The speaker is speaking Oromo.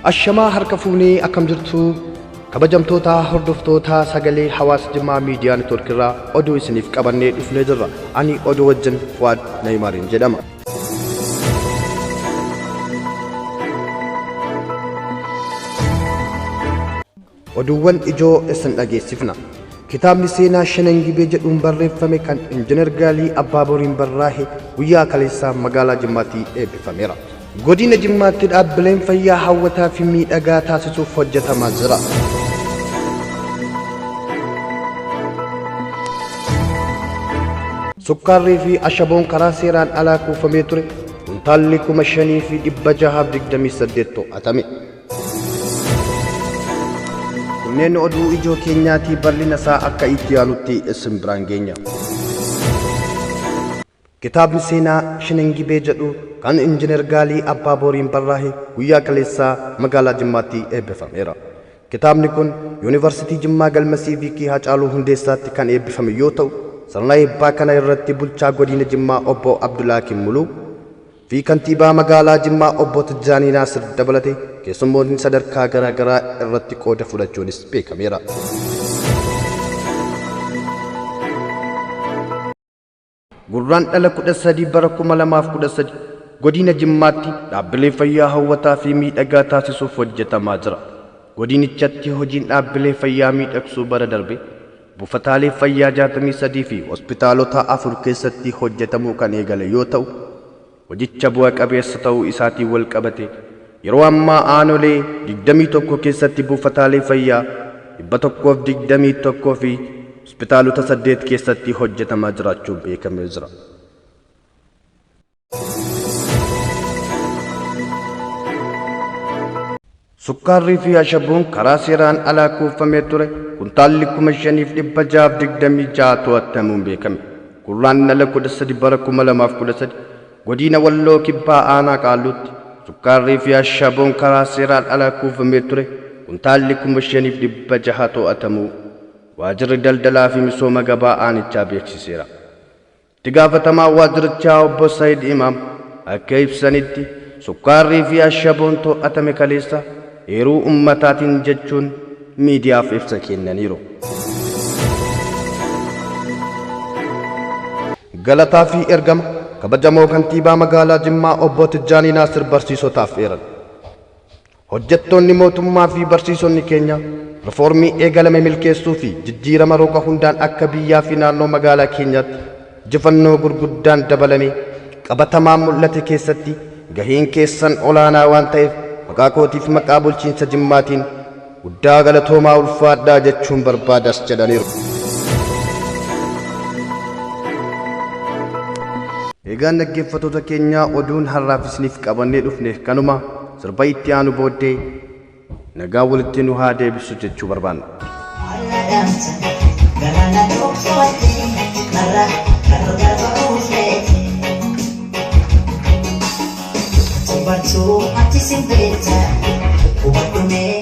Ashamaa harka fuunee akkam jirtu kabajamtoota hordoftoota sagalee hawaasa Jimmaa Miidiyaa Neetwoorkirraa oduu isiniif qabannee dhufnee jirra. Ani oduu wajjin Fuwaad Nayimaariin jedhama. Oduuwwan ijoo isin dhageessifna. Kitaabni seenaa Shanan Gibee jedhuun barreeffame kan Injinar Gaalii Abbaaboriin barraahe guyyaa kaleessaa magaalaa Jimmaatti eebbifameera. Godina Jimmaatti dhaabbileen fayyaa hawwataa fi miidhagaa taasisuuf hojjetamaa jira. Sukkaarrii fi ashaboon karaa seeraan alaa kuufamee ture kuntaalli 5628 to'atame. Kunneen oduu ijoo keenyaatii bal'ina isaa akka itti aanutti isin biraan geenya. Kitaabni seenaa Shanan Gibee jedhu kan Injinar Gaalii Abbaa Booriin barraahe guyyaa kaleessaa magaalaa Jimmaatti eebbifameera. Kitaabni kun Yuunivarsiitii Jimmaa Galma Siiviikii Haacaaluu Hundeessaatti kan eebbifame yoo ta'u, sirna eebbaa kana irratti bulchaa godina Jimmaa Obbo Abdulhaakim Muluu fi kantiibaa magaalaa Jimmaa Obbo Tijjaanii Naasir dabalatee keessummoonni sadarkaa garaa garaa irratti qooda fudhachuunis beekameera. Gurraandhala 13 bara 2013 Godina Jimmaatti dhaabbilee fayyaa hawwataa fi miidhagaa taasisuuf hojjetamaa jira. Godinichatti hojiin dhaabbilee fayyaa miidhagsuu bara darbe buufataalee fayyaa 63 fi hospitaalota 4 keessatti hojjetamuu kan eegale yoo ta'u, hojicha bu'a qabeessa ta'uu isaatiin wal qabate yeroo ammaa aanolee 21 keessatti buufataalee fayyaa 121 fi hospitaalota 8 keessatti hojjetamaa jiraachuun beekamee jira. Sukkaarrii fi ashaboon karaa seeraan alaa kuufamee ture kuntaalli 5626 to'atamuun beekame. Gurraandhala 13 bara 2013 godina Walloo Kibbaa Aanaa Qaalluutti sukkaarrii fi ashaboon karaa seeraan alaa kuufamee ture kuntaalli 5600 to'atamuu waajirri daldalaa fi misooma gabaa aanichaa beeksiseera. Itti gaafatamaa waajjirichaa obbo Sayid Imaam akka ibsanitti sukkaarrii fi ashaboon to'atame kaleessa eeruu ummataatiin jechuun miidiyaaf ibsa kennaniiru. Galataa fi ergama kabajamoo kantiibaa magaalaa Jimmaa obbo Tijjaanii Naasir barsiisotaaf eeran. Hojjettoonni mootummaa fi barsiisonni keenya rifoormii eegalame milkeessuu fi jijjiirama roga hundaan akka biyyaa fi naannoo magaalaa keenyaatti injifannoo gurguddaan dabalame qabatamaan mul'ate keessatti gaheen keessan olaanaa waan ta'eef maqaa kootiif maqaa bulchiinsa Jimmaatiin guddaa galatoomaa ulfaadhaa jechuun barbaadas jedhaniiru. Egaan dhaggeeffattoota keenyaa oduun har'aaf isiniif qabannee dhufne kanuma sirba itti aanu booddee nagaa walitti nu haa deebisu jechuu barbaanna. Galaana dhoksootti karra karra ba'uufeeti. Bartuu ati simbeeta hubadhumee.